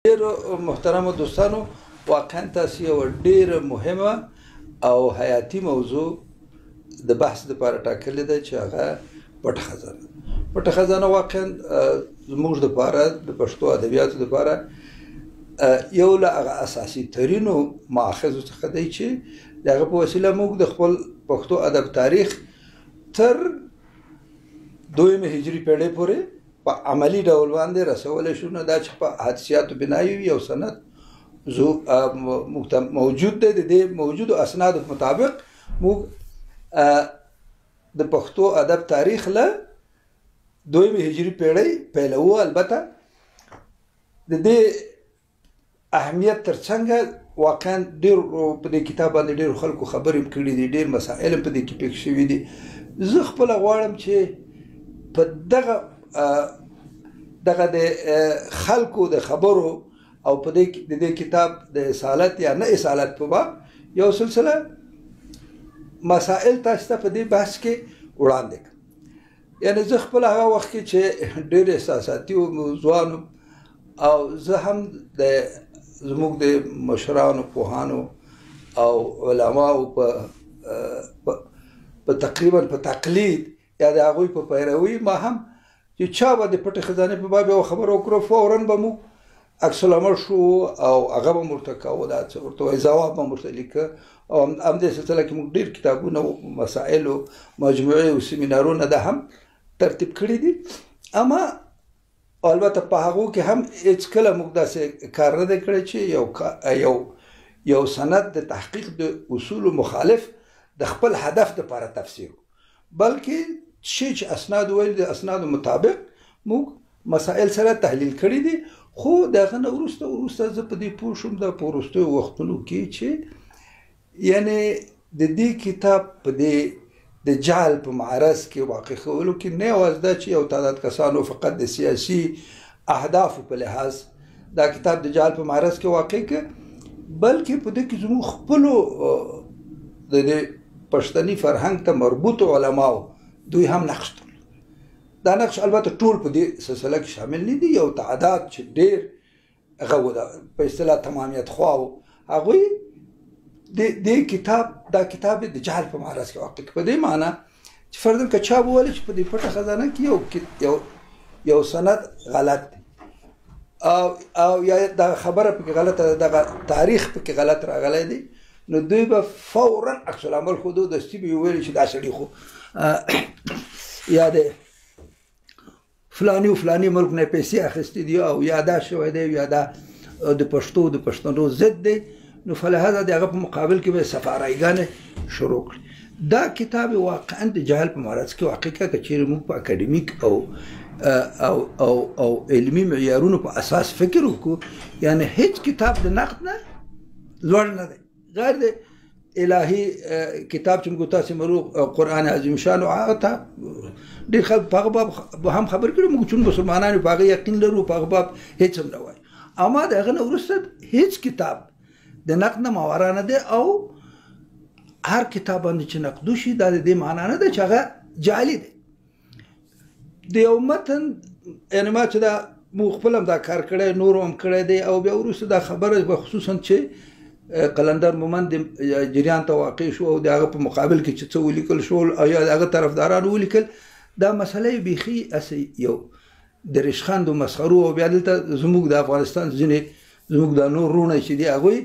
ډېرو محترمو دوستانو، واقعا تاسو یوه ډېره مهمه او حیاتي موضوع د بحث لپاره ټاکلې ده چې هغه پټه خزانه. پټه خزانه واقعا زموږ دپاره، د پښتو ادبیاتو دپاره یو له هغه اساسي ترینو ماخذو څخه دی چې د هغه په وسیله موږ د خپل پښتو ادب تاریخ تر دویمې هجري پېړۍ پورې په عملي ډول باندې رسولی شو. نه دا چې په حدسیاتو بنا یو سند موږ ته موجود دی، د دې موجودو اسنادو مطابق موږ د پښتو ادب تاریخ له دویمې هجري پېړۍ پیلوو. البته د دې اهمیت ترڅنګه واقعا ډېر په دې کتاب باندې ډېرو خلکو خبرې هم کړې دي، ډېر مسایل هم په دې کې پېښ شوي دي. زه خپله غواړم چې په دغه دغه د خلکو د خبرو او په دې د دې کتاب د اصالت یا نه اصالت په باب یو سلسله مسائل تاسو ته په دې بحث کې وړاندې کړم. یعنی زه خپل هغه وخت کې چې ډېر احساساتي وم، ځوان وم، او زه هم د زموږ د مشرانو، پوهانو او علماو په تقریبا په تقلید یا د هغوی په پیروي ما هم چې چا به د پټې خزانې په باب یوه خبره وکړو، فوراً به مو عکس العمل شو او هغه به مو ورته کاوه، دا څه ورته وایي، ځواب به مو ورته لیکه. او همدې سلسله کې موږ ډېر کتابونه او مسایل او مجموعې او سیمینارونه دا هم ترتیب کړي دي. اما البته په هغو کې هم هېڅکله موږ داسې کار نه دی کړی چې یو یو سند د تحقیق د اصولو مخالف د خپل هدف دپاره تفسیر، بلکې چې اسناد ویل د اسنادو مطابق موږ مسائل سره تحلیل کړي دي. خو د هغه نه وروسته وروسته زه په دې پوه شوم د په وروستیو وختونو کې چې یعنی د دې کتاب په دې د جعل په معرض کې واقع کولو کې نه یوازې دا چې یو تعداد کسانو فقط د سیاسي اهدافو په لحاظ دا کتاب د جعل په معرض کې واقع کړ، بلکې په دې کې زموږ خپلو د دې پښتني فرهنګ ته مربوط علماو دوی هم نقش درلود. دا نقش البته ټول په دې سلسله کې شامل نه دي، یو تعداد چې ډېر هغه و په اصطلاح تمامیت خواه و، هغوی دې کتاب دا کتاب د جهل په معرض کې واقع کړ. په دې معنی چې فرضاً که چا وویل چې په دې پټه خزانه کې یو یو یو سند غلط دی او او یا دا خبره پکې غلطه ده، دغه تاریخ پکې غلط راغلی دی، نو دوی به فوراً عکس العمل ښودو، دستي به یې وویل چې دا سړي خو یا د فلاني او فلاني ملک نه پیسې اخیستې دي او یا دا شوی دی یا دا د پښتو د پښتنو ضد دی، نو فلهذا د هغه په مقابل کې به سفارایګانې شروع کړي. دا کتاب واقعا د جهل په معرض کې واقع کړه که چیرې موږ په اکاډمیک او او او او علمي معیارونو په اساس فکر وکړو، یعنی هیڅ کتاب د نقد نه لوړ نه دی، غیر د الهي کتاب چې موږ تاسې مرو قرآن عظیم شان او هغه ته ډېر خلک په هغه باب هم خبر کړي، موږ چون مسلمانان یو په هغه یقین لرو، په هغه باب هیڅ هم نه وایو. اما د هغه نه وروسته هیڅ کتاب د نقد نه ماورا نه دی او هر کتاب باندې چې نقد وشي دا د دې معنا نه ده چې هغه جعلي دی. د یو متن یعنې ما چې دا موږ خپل هم دا کار کړی، نورو هم کړی دی، او بیا وروسته دا خبره به خصوصا چې قلندر مومند جریان ته واقع شو او د هغه په مقابل کې چې څه ولیکل شول او یا د هغه طرفدارانو ولیکل، دا مسله یې بیخي هسې یو د ریشخند و مسخرو او بیا دلته زموږ د افغانستان ځینې زموږ دا نور وروڼه چې دي هغوی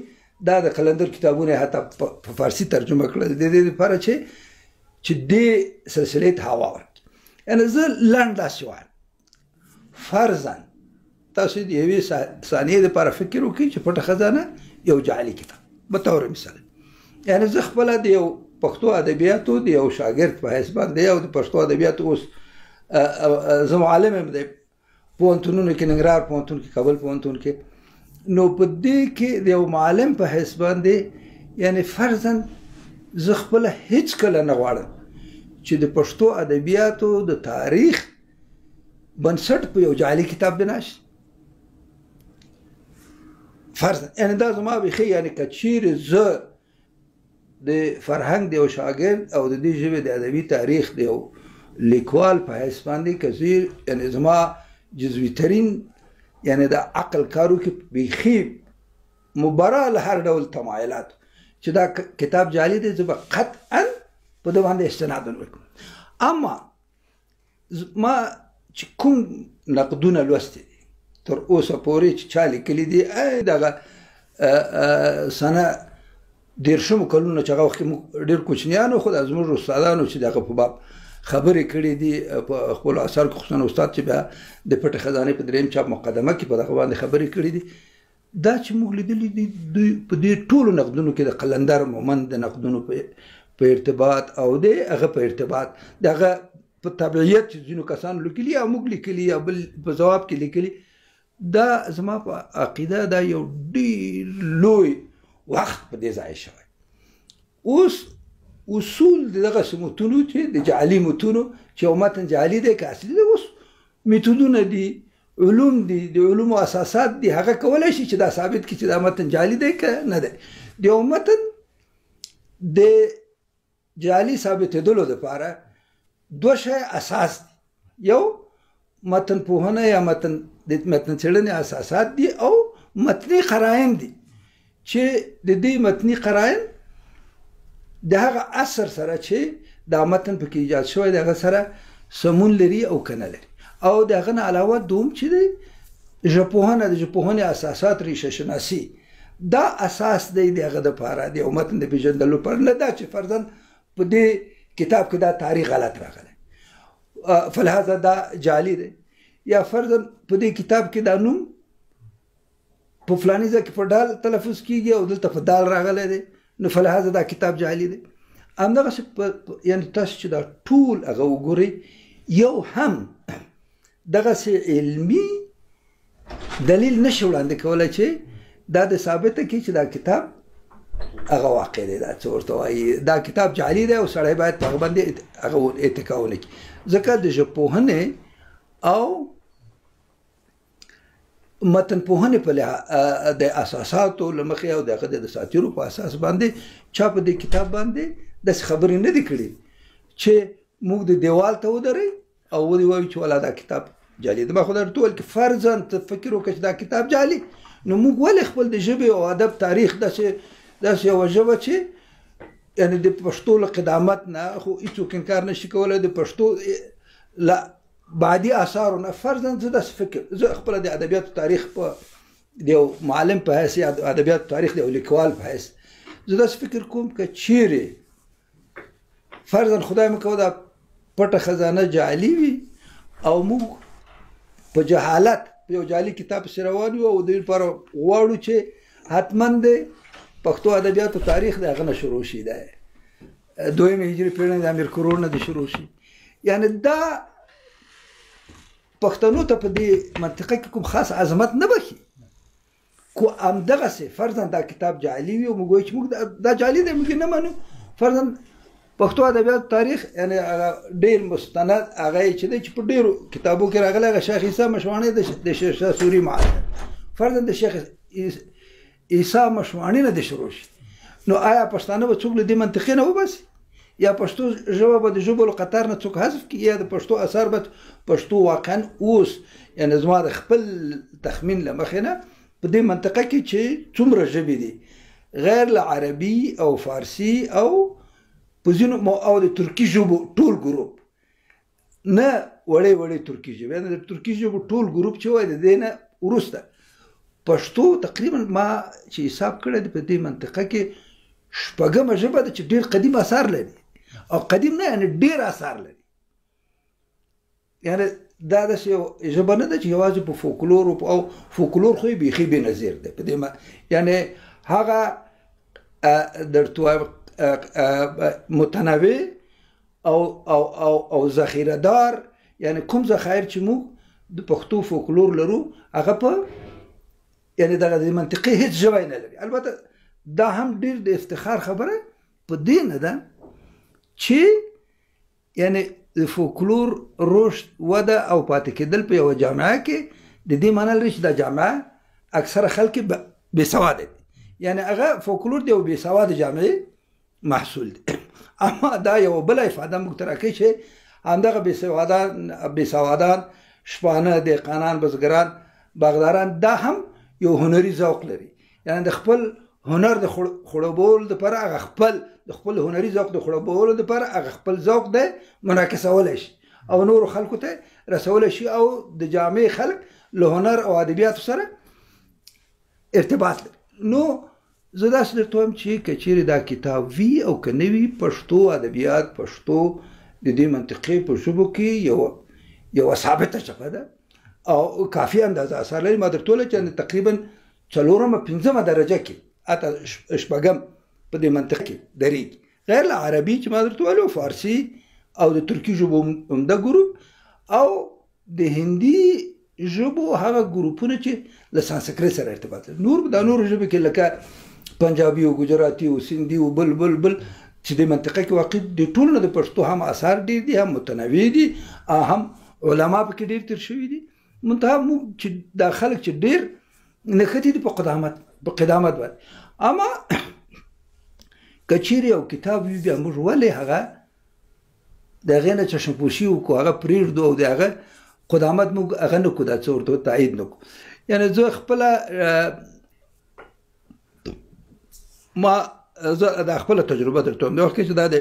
دا د قلندر کتابونه حتی په فارسي ترجمه کړل د دې لپاره چې دې سلسلې ته هوا ورکړي. یعنې زه لنډ داسې وایم، فرضاً تاسو د یوې ثانیې لپاره فکر وکړئ چې پټه خزانه یو جعلي کتاب به طور مثال، یعنې زه خپله د یو پښتو ادبیاتو د یو شاګرد په حیث باندې او د پښتو ادبیاتو اوس زه معلم یم د پوهنتونونو کې، ننګرهار پوهنتون کې، کابل پوهنتون کې، نو په دې کې د یو معلم په حیث باندې یعنې فرضاً زه خپله هیڅکله نه غواړم چې د پښتو ادبیاتو د تاریخ بنسټ په یو جعلي کتاب بنا شي. فرضاً یعنې دا زما بیخي یعنې که چیرې زه د فرهنګ د یو شاګرد او د دې ژبې د ادبي تاریخ د یو لیکوال په حیث باندې که زه یعنې زما جزوي ترین یعنی د عقل کارو کې بیخي مبرا له هر ډول تمایلات چې دا کتاب جعلي دی، زه به قطعا په ده باندې استناد وکړم. اما ما چې کوم نقدونه لوستي دي تر اوسه پورې چې چا لیکلي دي، دغه سنه 30 کلونو چې هغه وخت کې موږ ډېر کوچنیان وو، خو دا زموږ استادانو چې دغه په باب خبرې کړې دي په خپلو اثار کې، خصوصا استاد چې بیا د پټې خزانې په دریم چاپ مقدمه کې په دغه باندې خبرې کړې دي، دا چې موږ لیدلي دي دوی په دې ټولو نقدونو کې د قلندر مومند د نقدونو په ارتباط او د هغه په ارتباط د هغه په تبعیت چې ځینو کسانو لیکلي یا موږ لیکلي یا بل په ځواب کې لیکلي، دا زما په عقیده دا یو ډېر لوی وخت په دې ځای شوی. اوس اصول د دغسې متونو چې د جعلي متونو چې یو متن جعلي دی که اصلي دی، اوس میتودونه دي، علوم دي، د علومو اساسات دي، هغه کولی شي چې دا ثابت کړي چې دا متن جعلي دی که نه دی. د یو متن د جعلي ثابتېدلو دپاره دوه شی اساس دي، یو متن پوهنه یا متن د متن څېړنې اساسات دي او متني قراین دي، چې د دې متني قراین د هغه عصر سره چې دا متن پکې ایجاد شوی د هغه سره سمون لري او که نه لري. او د هغه نه علاوه دوم چې دی ژبپوهنه، د ژبپوهنې اساسات، ریشه شناسي، دا اساس دی د هغه دپاره د یو متن د پېژندلو لپاره، نه دا چې فرضاً په دې کتاب کې دا تاریخ غلط راغلی فلهذا دا جعلي دی، یا فرضاً په دې کتاب کې دا نوم په فلاني ځای کې په ډال تلفظ کیږي او دلته په دال راغلی دی، نو فلهذا دا کتاب جعلي دی. همدغسې یعنې تاسو چې دا ټول هغه وګورئ، یو هم دغسې علمي دلیل نشي وړاندې کولی چې دا د ثابته کړي چې دا کتاب هغه واقع دی، دا څه ورته وایي، دا کتاب جعلي دی او سړی باید په هغه باندې هغه اتکا ونه کړي. ځکه د ژبپوهنې او متن پوهنې په د اساساتو له مخې او د هغه د دساتیرو په اساس باندې چا په دې کتاب باندې داسې خبرې نه دي کړې چې موږ د دیوال ته ودرئ او ودې وایو چې ولا دا کتاب جعلي دی. ما خو درته وویل که فرضاً ته فکر وکړه چې دا کتاب جعلي، نو موږ ولې خپل د ژبې او ادب تاریخ داسې یوه ژبه چې یعنې د پښتو له قدامت نه خو هېڅوک انکار نه شي کولی، د پښتو له بعدي آثارو نه فرضاً زه داسې فکر، زه خپله د ادبیاتو تاریخ په د یو معلم په حیث یا د ادبیاتو تاریخ د یو لیکوال په حیث زه داسې فکر کوم که چیرې فرضاً خدای مه کوه دا پټه خزانه جعلي وي او موږ په جهالت په یو جعلي کتاب پسې روان یو او د دې لپاره غواړو چې حتما د پښتو ادبیاتو تاریخ د هغه نه شروع شي، د دویمې هجري پېړۍ د امیر کروړ نه د شروع شي، یعنې دا پښتنو ته په دې منطقه کې کوم خاص عظمت نه بښي. کو همدغسې فرضاً دا کتاب جعلي وي او موږ وایو چې موږ دا جعلي دی، موږ یې نه منو، فرضاً پښتو ادبیات تاریخ یعنې هغه ډېر مستند هغه یې چې دی چې په ډېرو کتابو کې راغلی، هغه شیخ عیسی مشواڼی د شیرشاه سوري معاصر، فرضاً د شیخ عیسی مشواڼي نه د شروع شي، نو آیا پښتانه به څوک له دې منطقې نه وباسي؟ یا پښتو ژبه به د ژبو له قطار نه څوک حذف کړي؟ یا د پښتو اثار به پښتو واقعا اوس یعنې زما د خپل تخمین له مخې نه په دې منطقه کې چې څومره ژبې دي غیر له عربي او فارسي او په ځینو او د ترکي ژبو ټول ګروپ، نه وړې وړې ترکي ژبې، یعنې د ترکي ژبو ټول ګروپ چې وایي د دې نه وروسته پښتو تقریبا ما چې حساب کړی دی په دې منطقه کې شپږمه ژبه ده چې ډېر قدیم اثار لري، او قدیم نه یعنې ډېر اثار لري، یعنې دا داسې یو ژبه نه ده چې یوازې په فولکلور او فولکلور خو یې بیخي بې نظیر دی په دې یعنې هغه درته وایم متنوع او او او او ذخیره دار، یعنې کوم ذخایر چې موږ د پښتو فولکلور لرو هغه په یعنې دغه د منطقې هېڅ ژبه یې نه لري. البته دا هم ډېر د افتخار خبره په دې نه ده چې یعنې د فولکلور رشد، وده او پاتې کېدل په یوه جامعه کې د دې معنی لري چې دا جامعه اکثره خلک بې سواده دي، یعنې هغه فولکلور د یو بې سواده جامعې محصول دی. اما دا یوه بله افاده موږ ته راکوي چې همدغه بې سوادان، شپانه، دهقانان، بزګران باغداران دا هم یو هنري ذوق لري، یعنی د خپل هنر د خړوبولو دپاره هغه خپل د خپل هنري ذوق د خړوبولو دپاره هغه خپل ذوق دی منعکسولی شي او نورو خلکو ته رسولی شي، او د جامع خلک له هنر او ادبیاتو سره ارتباط لري. نو زه داسې درته وایم چې که چیرې دا کتاب وي او که نه وي، پښتو ادبیات، پښتو د دې منطقې په ژبو کې یوه ثابته ژبه ده او کافي اندازه اثار لري. ما درته وویل چې تقریبا څلورمه پنځمه درجه کې حتی شپږم په دې منطقه کې درېږي، غیر له عربي چې ما درته وویل، فارسي او د ترکي ژبو عمده ګروپ او د هندي ژبو هغه ګروپونه چې له سانسکریت سره ارتباط لري. نور دا نورو ژبو کې لکه پنجابي او ګجراتي او سندي او بل بل بل چې د منطقه کې واقع دي، ټول نه د پښتو هم اثار ډېر دي، هم متنوع دي، هم علما پکې ډېر تېر شوي دي. منتها موږ چې دا خلک چې ډېر نښتي دي په قدامت باندې. اما که چیرې یو کتاب وي، بیا موږ ولې هغه د هغې نه چشم پوشي وکړو، هغه پرېږدو او د هغه قدامت موږ هغه نه کړو، دا څه ورته تایید نه کړو. یعنې زه خپله ما زه دا خپله تجربه درته وایم. د وخت کې چې دا د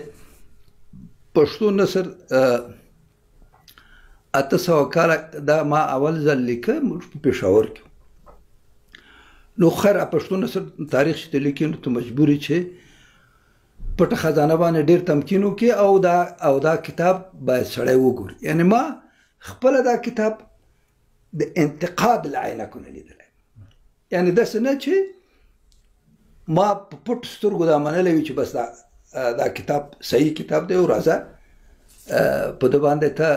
پښتو نثر 800 کاله دا ما اول ځل لیکه، موږ په پېښور کې. نو خیر پښتو نثر تاریخ چې ته لیکې نو ته مجبور یې چې پټه خزانه باندې ډېر تمکین وکړي او دا کتاب باید سړی وګوري. یعنې ما خپله دا کتاب د انتقاد له عینکو نه لیدلی، یعنې داسې نه چې ما په پټ سترګو دا منلی وي چې بس دا کتاب صحیح کتاب دی او راځه په ده باندې ته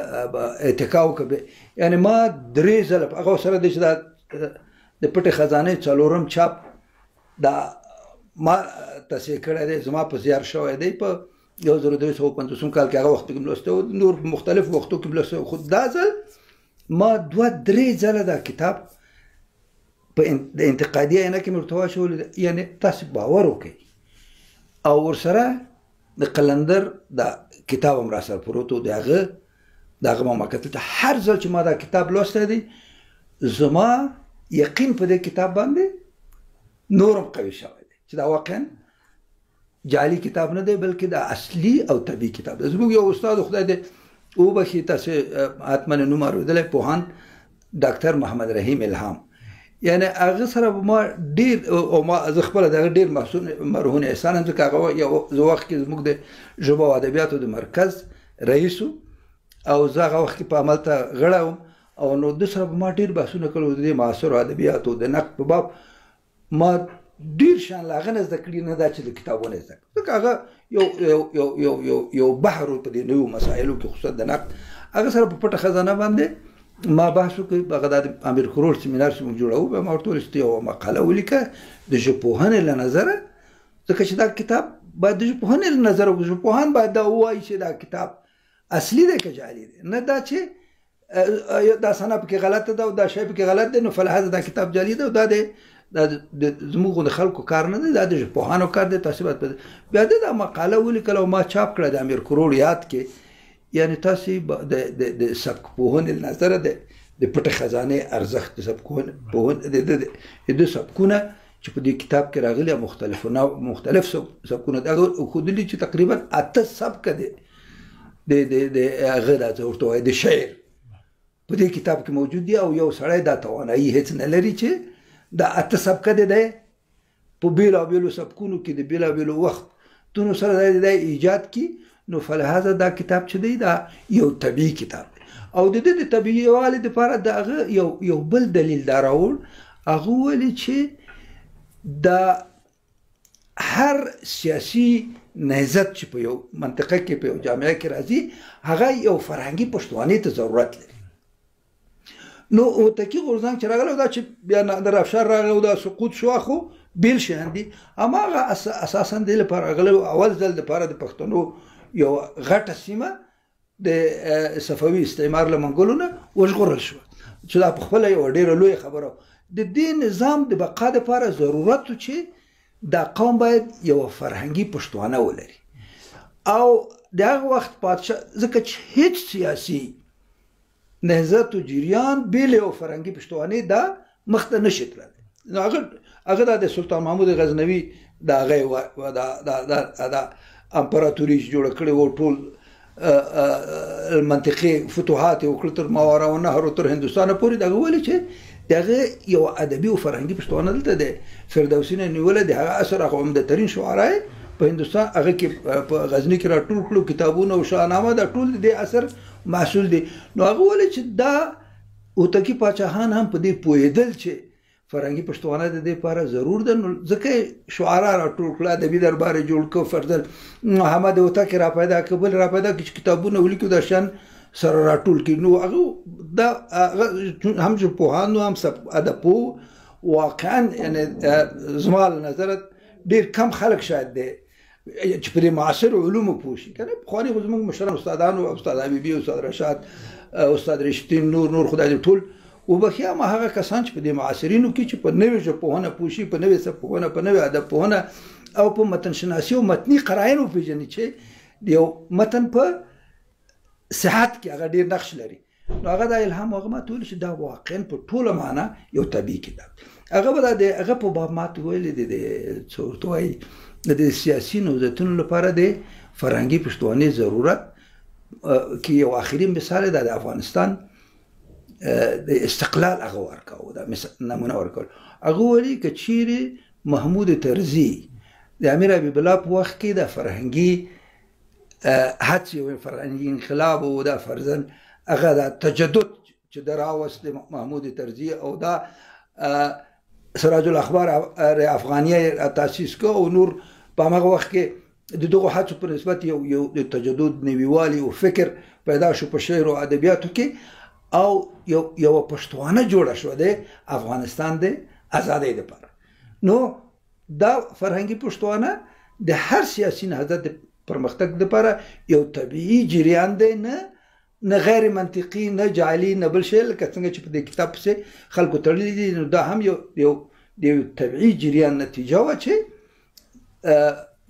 اتکا وکړه. یعنې ما درې ځله هغه سره دی چې دا د پټې خزانې څلورم چاپ دا ما تصحیح کړی دی، زما په زیار شوی دی په 1350 کال کې، هغه وخت کې لوستی و، نور په مختلفو وختو کې لوستی و. خو دا ځل ما دوه درې ځله دا کتاب په د انتقادي عینه کې مې ورته واچولی. یعنې تاسې باور وکړئ او ورسره د قلندر دا کتاب هم راسره پروت و، د هغه ما کتل. هر ځل چې ما دا کتاب لوستی دی، زما یقین په دې کتاب باندې نور هم قوي شوی دی چې دا واقعا جعلي کتاب نه دی، بلکې دا اصلي او طبیعي کتاب دی. زموږ یو استاد خدای دې وبخښي، تاسې حتما یې نوم اورېدلی، پوهاند ډاکټر محمد رحیم الهام. یعنې هغه سره به ما ډېر او ما زه خپله د هغه ډېر مرهون احسان یم، ځکه هغه یو وخت کې زموږ د ژبو او ادبیاتو د مرکز رئیس او زه هغه وخت کې په عمل ته غړی وم، او نو ده سره به ما ډېر بحثونه کړي وو د دې معاصرو ادبیاتو د نقد په باب. ما ډېر شیان له هغه نه زده کړي، نه دا چې له کتابونو یې زده کړي، ځکه هغه یو یو یو یو یو یو بحر و په دې نویو مسایلو کې، خصوصا د نقد. هغه سره په پټه خزانه باندې ما بحث وکړ. هغه د امیر کروړ سیمینار چې موږ جوړوو، بیا ما ورته وویل چې ته یوه مقاله ولیکه د ژبپوهنې له نظره، ځکه چې دا کتاب باید د ژبپوهنې له نظره وګورو، ژبپوهان باید دا ووایي چې دا کتاب اصلي دی که جعلي دی، نه دا چې دا سنا پکې غلطه ده او دا شی پکې غلط دی، نو فلهذا دا کتاب جعلي دی او دا دی دا زموږ د خلکو کار نه دی، دا د ژبپوهانو کار دی. تاسې باید بیا ده دا مقاله ولیکله او ما چاپ کړه د امیر کروړ یاد کې. یعنې تاسې د سبک پوهنې له نظره د پټې خزانې ارزښت، د سبک پوهنې د سبکونه چې په دې کتاب کې راغلي مختلف سبکونه دا ښودلي چې تقریبا 8 سبکه دی د هغه دا څه ورته وایي د شعر په دې کتاب کې موجود دی، او یو سړی دا توانایي هېڅ نه لري چې دا 8 سبکه دی په بېلابېلو سبکونو کې د بېلابېلو وختونو سره دی ایجاد کړي. نو فلهذا دا کتاب چې دی دا یو طبیعي کتاب دی، او د دې د طبیعي والي دپاره د هغه یو بل دلیل دا راوړ. هغه وویل چې دا هر سیاسي نهضت چې په یو منطقه کې په یو جامعه کې راځي، هغه یو فرهنګي پشتوانې ته ضرورت لري. نو هوتکي غورځنګ چې راغلی، دا چې بیا نادر افشار راغی او دا سقوط شو، خو بېل شیان دي. هماغه اساسا دې لپاره راغلی اول ځل دپاره د پښتنو یو غټه سیمه د صفوي استعمار له منګولو نه وژغورل شوه، چې دا په خپله یوه ډېره لویه خبره. د دې نظام د بقا دپاره ضرورت و چې دا قوم باید یوه فرهنګي پشتوانه ولري، او د هغه وخت پادشاه، ځکه چې هیڅ سیاسي نهضت و جریان بې له یو فرهنګي پشتوانې دا مخته نشي تللی. نو هغه د سلطان محمود غزنوي د هغه دا امپراتوري چې جوړه کړې وه، ټول منطقې فتوحات یې وکړل تر ماورا و نهر تر هندوستانه پورې. دغه ولې چې د هغه یو ادبي او فرهنګي پښتونه دلته دی فردوسي نه نیولې د هغه اثر هغه عمده ترین شعرا په هندوستان هغه کې په غزني کې راټول کړو، کتابونه او شاهنامه دا ټول د دې اثر محصول دی. نو هغه ولې چې دا هوتکي پاچاهان هم په دې پوهېدل چې فرهنګي پښتوانه د دې لپاره ضرور ده، نو ځکه شعرا راټول کړه، ادبي دربار یې جوړ کړ، فرضاً محمد هوتک را پیدا کړ، بل را پیدا کړ چې کتابونه ولیکو دا شیان سره راټول کړي. نو هغه دا هغه هم ژبپوهان هم ادبپوه واقعا یعنې زما له نظره ډېر کم خلک شاید دی چې په دې معاصر علومو پوه شي که نه. پخواني خو زموږ مشران استادانو، استاد حبیبي، استاد رشاد، استاد رشتین، نور خدای دې ټول وبخښي، اما هغه کسان چې په دې معاصرینو کې چې په نوې ژبپوهنه پوه شي، په نوې څپوهنه، په نوې ادبپوهنه او په متن شناسي او متني قراینو پېژني چې د یو متن په صحت کې هغه ډېر نقش لري. نو هغه دا الهام هغه ماته ویل چې دا واقعا په ټوله معنا یو طبیعي کتاب. هغه به دا د هغه په باب ماته ویلي دی، د څه ورته وایي د سیاسي نهضتونو لپاره د فرهنګي پښتوانې ضرورت کې یو آخري مثال ده د افغانستان د استقلال هغه ورکاوه، دا نمونه ورکول. هغه ویلي که چیرې محمود طرزي د امیر حبیب الله په وخت کې د فرهنګي هڅې او فرهنګي انقلاب او دا فرضاً هغه دا تجدد چې د راوست محمود طرزي او دا سراج الاخبار افغانیه تاسیس کړ او نور په هماغه وخت کې د دغو هڅو په نسبت یو د تجدد نویوالي او فکر پیدا شو په شعر او ادبیاتو کې او یوه پښتوانه جوړه شوه د افغانستان د ازادۍ لپاره. نو دا فرهنګي پښتوانه د هر سیاسي نهضت د پرمختګ لپاره یو طبیعي جریان دی، نه غیر منطقي، نه جعلي، نه بل شی، لکه څنګه چې په دې کتاب پسې خلکو تړلي دي. نو دا هم یو د یو طبیعي جریان نتیجه وه چې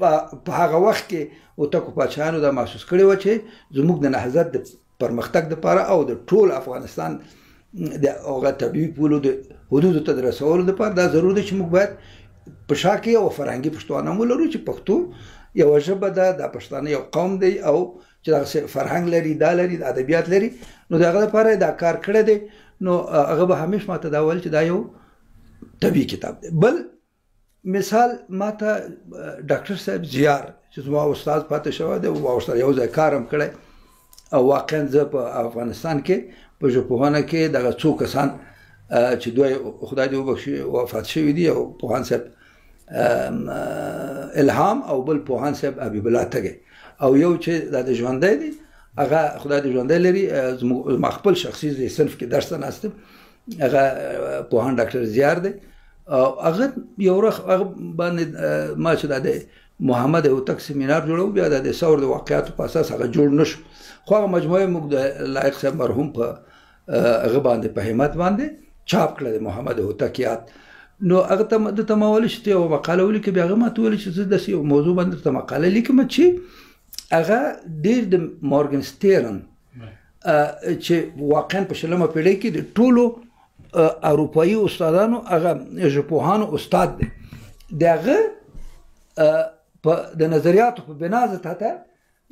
په هغه وخت کې هوتکو پاچاهانو دا محسوس کړې وه چې زموږ د نهضت د پرمختګ لپاره او د ټول افغانستان د هغه طبیعي پولو د حدودو ته د رسولو لپاره دا ضرور دی چې موږ باید په شا کې یوه فرهنګي پښتوانه هم ولرو چې پښتو یوه ژبه ده، دا پښتانه یو قوم دی او چې دغسې فرهنګ لري، دا لري، د ادبیات لري. نو د هغه لپاره دا کار کړی دی. نو هغه به همیش ماته دا ویل چې دا یو طبیعي کتاب دی. بل مثال ماته ډاکټر صاحب زیار چې زما استاد پاتې شوی دی او ما ورسره یو ځای کار هم کړی او واقعا زه په افغانستان کې په ژبپوهنه کې دغه څو کسان چې دوی خدای دې وبخښي وفات شوي دي، او پوهان صاحب الهام او بل پوهان صاحب حبیب الله تږی او یو چې دا د ژوندی دی هغه خدای دې ژوندی لري، زما خپل شخصي صنف کې درس ته ناست یم، هغه پوهان ډاکټر زیار دی. او هغه یو ورځ هغه باندې ما چې دا د محمد هوتک سیمینار جوړو، بیا د ثور د واقعاتو په اساس هغه جوړ نه شو، خو هغه مجموعه موږ د لایق صاحب مرحوم په هغه باندې په همت باندې چاپ کړه د محمد هوتک یاد. نو هغه ته ده ته ما ویل چې ته یوه مقاله ولیکه، بیا هغه ما ته ویل چې زه داسې یو موضوع باندې درته مقاله لیکم چې هغه ډېر د مورګنستیرن چې واقعا په شلمه پېړۍ کې د ټولو اروپایي استادانو هغه ژبپوهانو استاد دی، د هغه د نظریاتو په بنا زه تا ته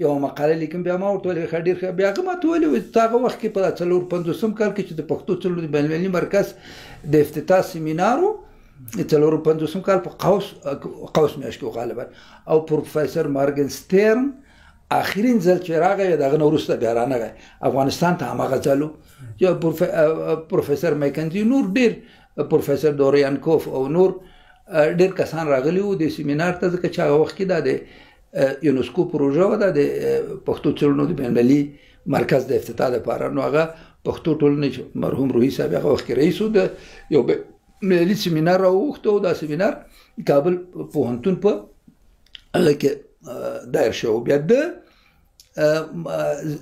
یوه مقاله لیکم. بیا ما ورته ویل ښه ډېر ښه. بیا هغه ما ته ویل ته هغه وخت کې په 1954 کال کې چې د پښتو څېړنو د بینالمللي مرکز د افتتاح سیمینار و، 1954 کال په قوس میاشت کې غالبا، او پروفیسور مارګنسترن آخرین ځل چې راغی د هغه نه وروسته بیا رانغی افغانستان ته، هماغه ځل و چې پروفیسور میکنزي نور ډېر پروفیسور دوریانکوف او نور ډېر کسان راغلي وو د سیمینار ته، ځکه چې هغه وخت کې دا د یونسکو پروژه وه، دا د پښتو څېړنو د بینالمللي مرکز د افتتاح لپاره. نو هغه پښتو ټولنې چې مرحوم روهي صاحب هغه وخت کې رئیس و، د یو ملي سیمینار راوغوښته او دا سیمینار کابل پوهنتون په هغه کې دایر شو. بیا ده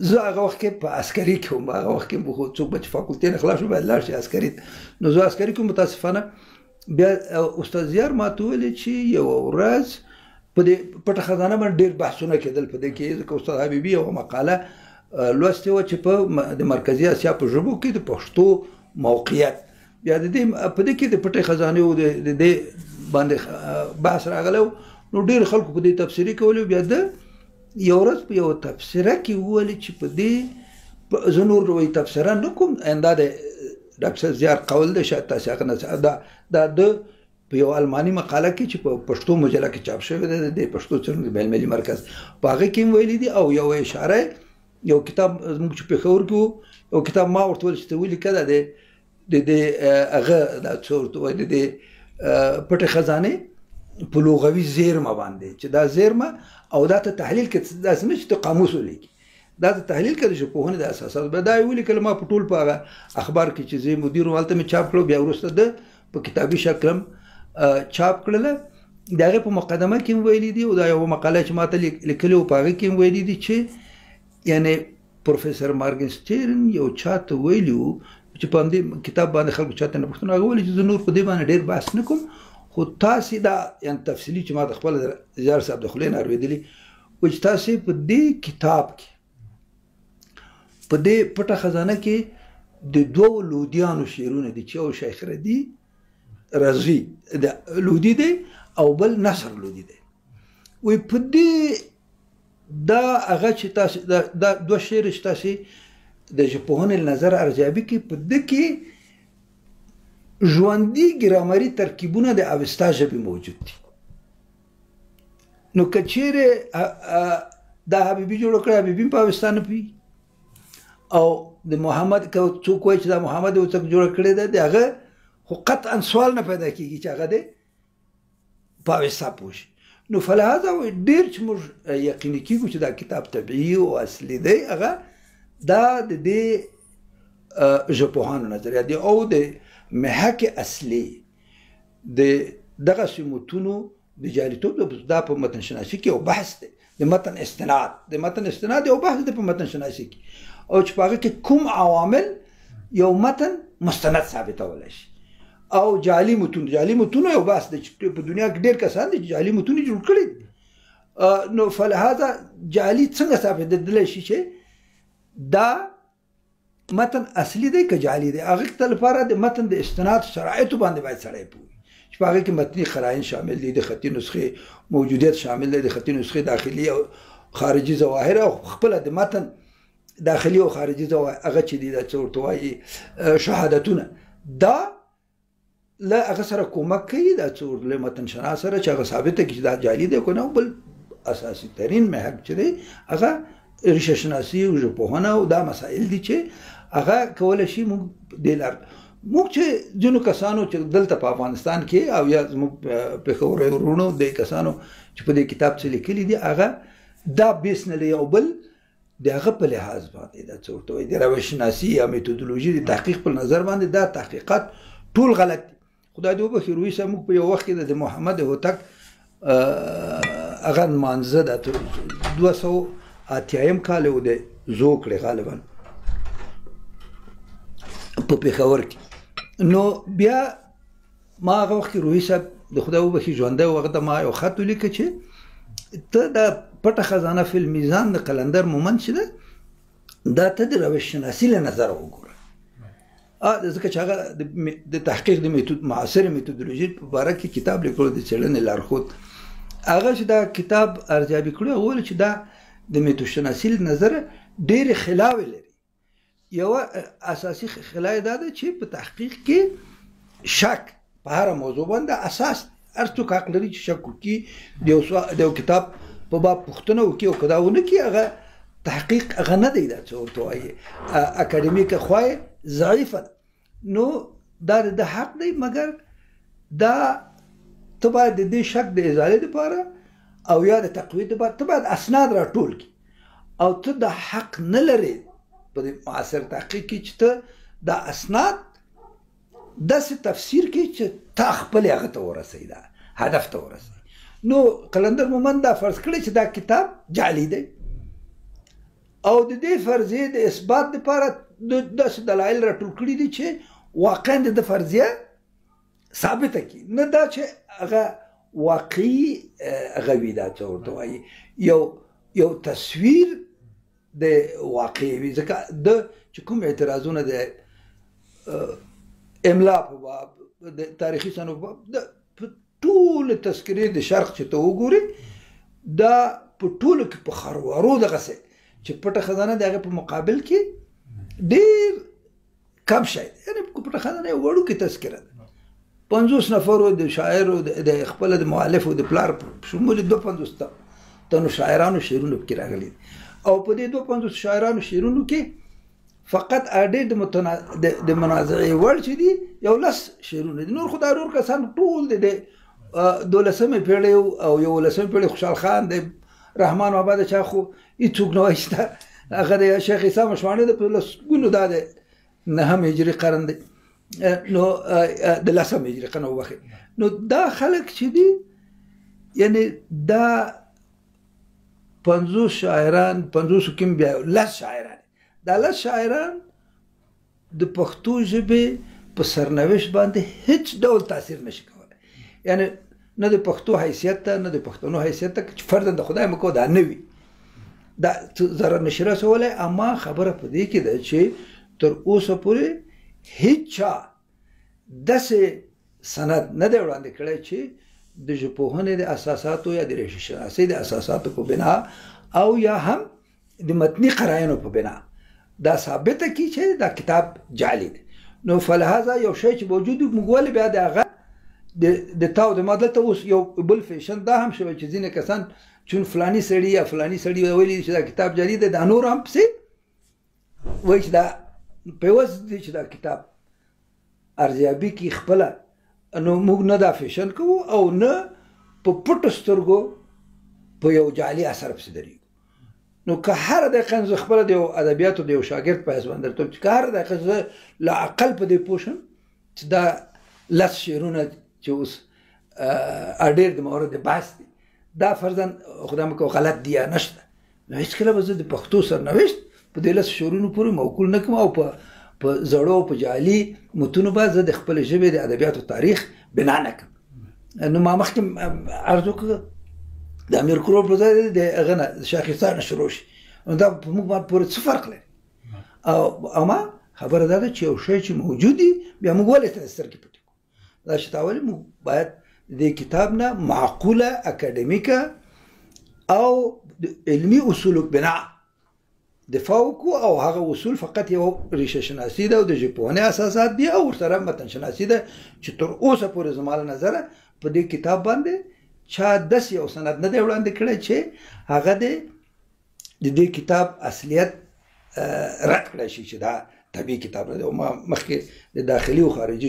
زه هغه وخت کې په عسکري کې وم، هغه وخت کې خو څوک به چې فاکولتې نه خلاص شو باید لاړ شي عسکري ته، نو زه عسکري کې متاسفانه بیا استاد زیار ماته ویل چې یوه ورځ په دې پټه خزانه باندې ډېر بحثونه کېدل په دې کې، ځکه استاد حبیبي یوه مقاله لوستې وه چې په د مرکزي اسیا په ژبو کې د پښتو موقعیت. بیا د دې په دې کې د پټې خزانې او د دې باندې بحث راغلی، نو ډېر خلکو په دې تبصرې کولې. بیا د یو ورځ په یو تبصره کې وویل چې په دې زه نور وایي تبصره نه کوم، دا د ډاکټر زیار قول دی، شاید تاسې هغه نه دا د په یو الماني مقاله کې چې په پښتو مجله کې چاپ شوې ده، د پښتو څېړنو بین المللي مرکز، په هغه کې هم ویلي دي. او یو اشاره یو کتاب زموږ چې پېښور کې و، یو کتاب ما ورته ویل چې ته ولیکه، دا د دې هغه دا څه ورته وایي د دې پټې خزانې په لغوي زیرمه باندې، چې دا زیرمه او دا ته تحلیل کې داسې نه چې ته قاموس ولیکې، دا ته تحلیل کړې چې پوهنې د اساسات. بیا دا یې ولیکل، ما په ټول په هغه اخبار کې چې زه مدیر وم هلته مې چاپ کړو، بیا وروسته ده په کتابي شکل هم چاپ کړله. د هغې په مقدمه کې هم ویلي دي، او دا یوه مقاله چې ما ته لیکلې وه په هغې کې هم ویلي دي چې یعنې پروفیسور مارګنسټیرن یو چا ته ویلي وو چې په همدې کتاب باندې خلکو چاته نه پوښتنه، هغه ویلي چې زه نور په دې باندې ډېر بحث نه کوم، خو تاسې دا یعنې تفصیلي چې ما د خپل زیار صاحب د خولې نه اورېدلي و چې تاسې په دې کتاب کې په دې پټه خزانه کې د دوو لودیانو شعرونه دي چې یو شیخ ردي رضوي د لودي دی او بل نصر لودي دی. وایي په دې دا هغه چې تاسې دا دوه شعر چې تاسې د ژبپوهنې له نظره ارزیابي کې په ده کې ژوندي ګرامري ترکیبونه د اوستا ژبې موجود دي. نو که چیرې دا حبیبي جوړ کړی، حبیبي په اوستا نه پوهېږي، او د محمد که څوک وایي چې دا محمد یو څوک جوړه کړې ده، د هغه خو قطعا سوال نه پیدا کېږي چې هغه دی په اوستا پوه شي. نو فلهذا ډېر چې موږ یقیني کېږو چې دا کتاب طبیعي او اصلي دی، هغه دا د دې ژبپوهانو نظریه دی او د محک اصلي د دغسې متونو د جعلیتوب دا په متن شناسي کې یو بحث دی، د متن استناد، د متن استناد یو بحث دی په متن شناسي کې، او چې په هغه کې کوم عوامل یو متن مستند ثابتولی شي. او جعلي متون، جعلي متونو یو بحث دی چې په دنیا کې ډېر کسان دي چې جعلي متون جوړ کړي دي. نو فلهذا جعلي څنګه ثابتېدلی شي چې دا متن اصلي دی که جعلي دی؟ هغه ته لپاره د متن د استناد شرایطو باندې باید سړی پوه وي چې په هغه کې متني قراین شامل دي، د خطي نسخې موجودیت شامل دی، د خطي نسخې داخلي او خارجي ظواهر، او خپله د متن داخلي او خارجي ظواهر هغه چې دي دا څه ورته وایي شهادتونه، دا له هغه سره کومک کوي دا څه له متن شناس سره چې هغه ثابته کړي چې دا جعلي دی که نه. بل اساسي ترین محک چې دی هغه ریشه شناسي او ژبپوهنه او دا مسایل دي چې هغه کولی شي موږ دې لار موږ چې ځینو کسانو چې دلته په افغانستان کې او یا زموږ پېښوري وروڼو دې کسانو چې په دې کتاب څه لیکلي دي هغه دا بیس نه لري، او بل د هغه په لحاظ باندې دا څه ورته وایي د روش شناسي یا میتودولوژي د تحقیق په نظر باندې دا تحقیقات ټول غلط دي. خدای دې وبخښي روهي صاحب موږ په یو وخت کې د محمد هوتک هغه نمانځه ده 280 کال یې د زوکړې غالبا په پېښور کې. نو بیا ما هغه وخت کې روهي صاحب د خدای وبخښي ژوندی و، هغه ته ما یو خط ولیکه چې ته دا پټه خزانه فی المیزان د قلندر مومند چې ده دا ته د روش شناسي له نظره وګوره، ځکه چې هغه د تحقیق د میتود معاصرې میتودولوژي په باره کې کتاب لیکلو د څېړنې لارښود. هغه چې دا کتاب ارزیابي کړو هغه وویل چې دا د میتودشناسي له نظره ډېرې خلاوې لري. یوه اساسي خلا یې دا ده چې په تحقیق کې شک په هره موضوع باندې اساس، هر څوک حق لري چې شک وکړي، د یو کتاب په باب پوښتنه وکړي، او که دا ونه کړي هغه تحقیق هغه نه دی، دا څه ورته وایي اکاډمیکه خوا یې ضعیفه ده. نو دا د ده حق دی، مګر دا ته باید د دې شک د ازالې دپاره او یا د تقویت دپاره ته باید اسناد راټول کړي، او ته دا حق نه لرې په دې معاصر تحقیق کې چې ته دا اسناد داسې تفسیر کړي چې تا خپلې هغه ته ورسوي، دا هدف ته ورسوي. نو قلندر مومند دا فرض کړی چې دا کتاب جعلي دی، او د دې فرضیې د اثبات دپاره داسې دلایل راټول کړي دي چې واقعا د ده فرضیه ثابته کړي، نه دا چې هغه واقعي هغه وي، دا څه ورته وایي یو تصویر د واقعي وي. ځکه د چې کوم اعتراضونه د املا په باب، د تاریخي سندو په باب، د ټول تذکرې د شرق چې ته وګورې دا په ټولو کې په خروارو دغسې چې پټه خزانه د هغې په مقابل کې ډېر کم شی دی. یعنې پټه خزانه یو وړوکې تذکره ده، 50 نفرو د شاعر او د خپل د مؤلف او د پلار په شمول 52 تنو شاعرانو شعرونه پکې راغلي دي. او په دې 52 شاعرانو شعرونو کې فقط ډېر د منازعې وړ چې دي یو 10 شعرونه دي. نور خو دا نور کسان ټول د 12مې پېړۍ او 11مې پېړۍ خوشحال خان دی، رحمان بابا د چا خو هېڅوک نه وایي چې دا هغه د شیخ عیسی مشواڼي د په لسګونو دا دی 9 هجري قرن دی، نو د 10 هجري قرن وبخښئ. نو دا خلک چې دي یعنې دا 50 شاعران، 50 کې بیا 10 شاعران، دا 10 شاعران د پښتو ژبې په سرنوشت باندې هیڅ ډول تاثیر نشي کولی. یعنې نه د پښتو حیثیت ته، نه د پښتنو حیثیت ته، چې فرضاً د خدای مکو دا نه وي دا ضرر نشي رسولی. اما خبره په دې کې ده چې تر اوسه پورې هیچا داسې سند نه دی وړاندې کړی چې د ژبپوهنې د اساساتو یا د ریښه شناسۍ د اساساتو په بنا او یا هم د متني قراینو په بنا دا ثابته کړي چې دا کتاب جعلي دی. نو فلهذا یو شی چې موجود وي موږ ولې بیا د هغه د تاو د ما دلته اوس یو بل فیشن دا هم شوی چې ځینې کسان چون فلاني سړي یا فلاني سړي ویلي چې دا کتاب جعلي دی، دا نور هم پسې وایي چې دا پیوست دی چې دا کتاب ارزیابي کړي خپله. نو موږ نه دا فیشن کوو او نه په پټو سترګو په یو جعلي اثر پسې درېږو. نو که هره دقیقه زه خپله د یو ادبیاتو د یو شاګرد په حیث باندې درته وایم چې که هره دقیقه زه له عقل په دې پوه شم چې دا 10 شعرونه چې اوس ډېر د مورد بحث دي دا فرضاً خدای مه کوه غلط دي یا نشته، نو هېڅکله به زه د پښتو سرنوشت په دې 10 شعرونو پورې موکول نه کړم او په زړو په جعلي متونو به زه د خپلې ژبې د ادبیاتو تاریخ بنا نه کړم. نو ما مخکې عرض وکړ د امیر کروړ په ځای د هغه نه شیخ عیسی نه شروع شي، نو دا په موږ باندې پورې څه فرق لري؟ او اما خبره دا ده چې یو شی چې موجود وي بیا موږ ولې ترې سترګې پټې کړو؟ دا چې تا ولې موږ باید د کتاب نه معقوله اکاډمیکه او علمي اصولو بنا دفاع وکړو، او هغه اصول فقط یو ریشه شناسي ده او د ژبپوهنې اساسات دي او ورسره متن شناسي ده چې تر اوسه پورې زما له نظره په دې کتاب باندې چا داسې یو سند نه دی وړاندې کړی چې هغه دې د دې کتاب اصلیت رد کړی شي چې دا طبیعي کتاب نه دی. او ما مخکې د داخلي او خارجي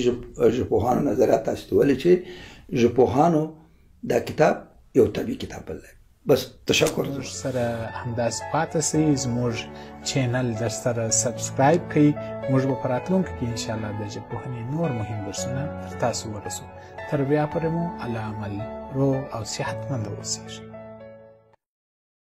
ژبپوهانو نظریات تاسو ته ویلي چې ژبپوهانو دا کتاب یو طبیعي کتاب بللی. بس تشکر. موږ سره همداسې پاتې شئ، زموږ channel در سره subscribe کړئ. موږ به په راتلونکي کې انشاءالله د ژبپوهنې نور مهم درسونه تر تاسو ورسو. تر بیا پورې مو الله عمل روغ او صحتمند اوسئ.